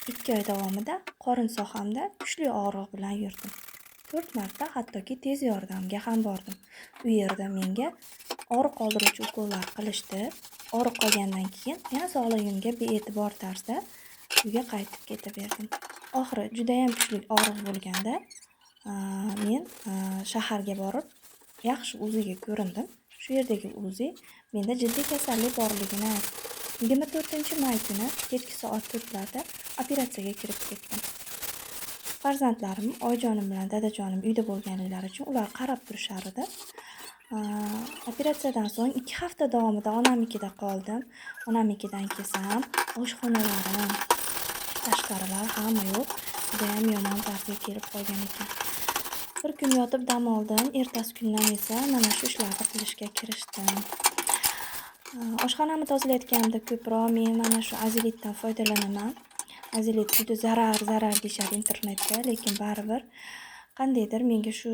2 oy davomida qorin sohamda kuchli og'riq bilan yurdim. 4 marta hattoki tez yordamga ham bordim. U yerda menga og'riq qoldiruvchi ukollar qilishdi. Og'riq qolgandan keyin yana sog'lig'imga bee'tibor tarzda uyga qaytib ketaverdim. Oxiri judayam kuchli og'riq bo'lganda men shaharga borib yaxshi UZIga ko'rindim. Shu yerdagi UZI menda jiddiy kasallik borligini aytdi. 24 may kuni kechki soat 4 larda operatsiyaga kirib ketdim. Farzandlarim, oyijonim bilan dadajonim uyda bo'lganliklari uchun ular qarab turishar edi. Operatsiyadan so'ng 2 hafta davomida onamnikida qoldim. Onamnikidan kelsam, oshxonalarim, tashqarilar, hamma yoq judayam yomon tarzga kelib qolgan ekan. Bir kun yotib dam oldim. Ertasi kundan esa mana shu ishlarni qilishga kirishdim. Oshxonamni tozalayotganimda ko'proq men mana shu Azilitdan foydalanaman. Azilit juda zarar, zarar deyishadi internetda, lekin baribir qandaydir menga shu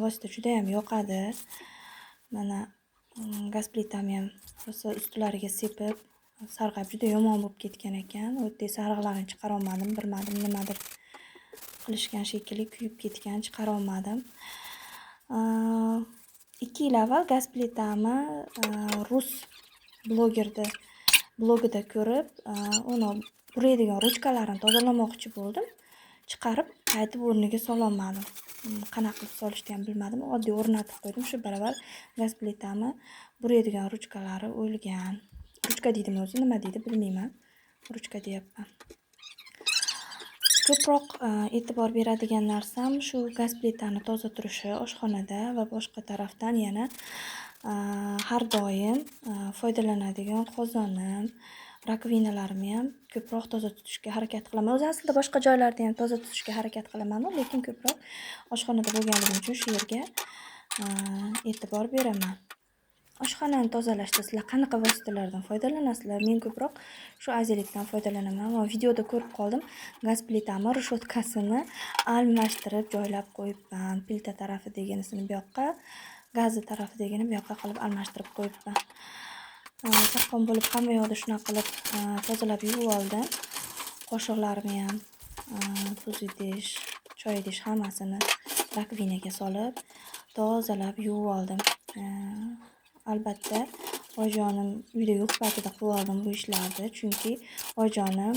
vosita judayam yoqadi. Mana, gaz plitamni ham rosa ustilariga sepib, sarg'ayib, juda yomon bo'lib ketgan ekan. O'tdek sarig'larini chiqarolmadim, bilmadim, nimadir qilishgan shekilli, kuyib ketgan, chiqarolmadim. 2 yil avval gaz plitamni rus blogerni blogida ko'rib, uni buraydigan ruchkalarini tozalamoqchi bo'ldim. Chiqarib, qaytib o'rniga sololmadim. Qanaqa qilib solishni ham bilmadim. Oddiy o'rnatib qo'ydim. Shu baravar gaz plitamni buraydigan ruchkalari o'lgan. Ruchka deydimi o'zi, nima deydi, bilmayman. Ruchka deyapman. Ko'proq e'tibor beradigan narsam shu gaz plitani toza turishi oshxonada va boshqa tarafdan yana har doim foydalanadigan qozonim, rakovinalarimni ham ko'proq toza tutishga harakat qilaman. O'zi aslida boshqa joylarda ham toza tutishga harakat qilamanu, lekin ko'proq oshxonada bo'lganligim uchun shu yerga e'tibor beraman. Oshxonani tozalashda sizlar qanaqa vositalardan foydalanasizlar? Men ko'proq shu Azilitdan foydalanaman va videoda ko'rib qoldim. Gaz plitamni reshotkasini almashtirib joylab qo'yibman. Plita tarafidaginisini bu yoqqa, gazi tarafidagini bu yoqqa qilib almashtirib qo'yibman. Chaqqon bo'lib hamma yoqda shunaqa qilib tozalab yuvib oldim. Qoshiqlarimni ham, tuz idish, choy idish, hammasini rakovinaga solib, tozalab yuvib oldim. Albatta, oyijonim uyda yo'q paytida qilib oldim bu ishlarni. Chunki oyijonim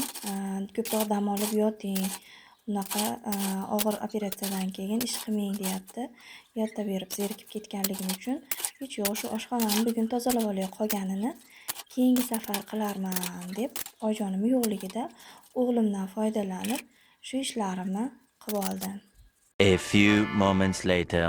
ko'proq dam olib yoting, unaqa og'ir operatsiyadan keyin ish qilmang deyapti. Yotaverib zerikib ketganligim uchun hech yo'q shu oshxonani bugun tozalab olay, qolganini keyingi safar qilarman deb, oyijonim yo'qligida o'g'limdan foydalanib shu ishlarimni qilib oldim. A few moments later.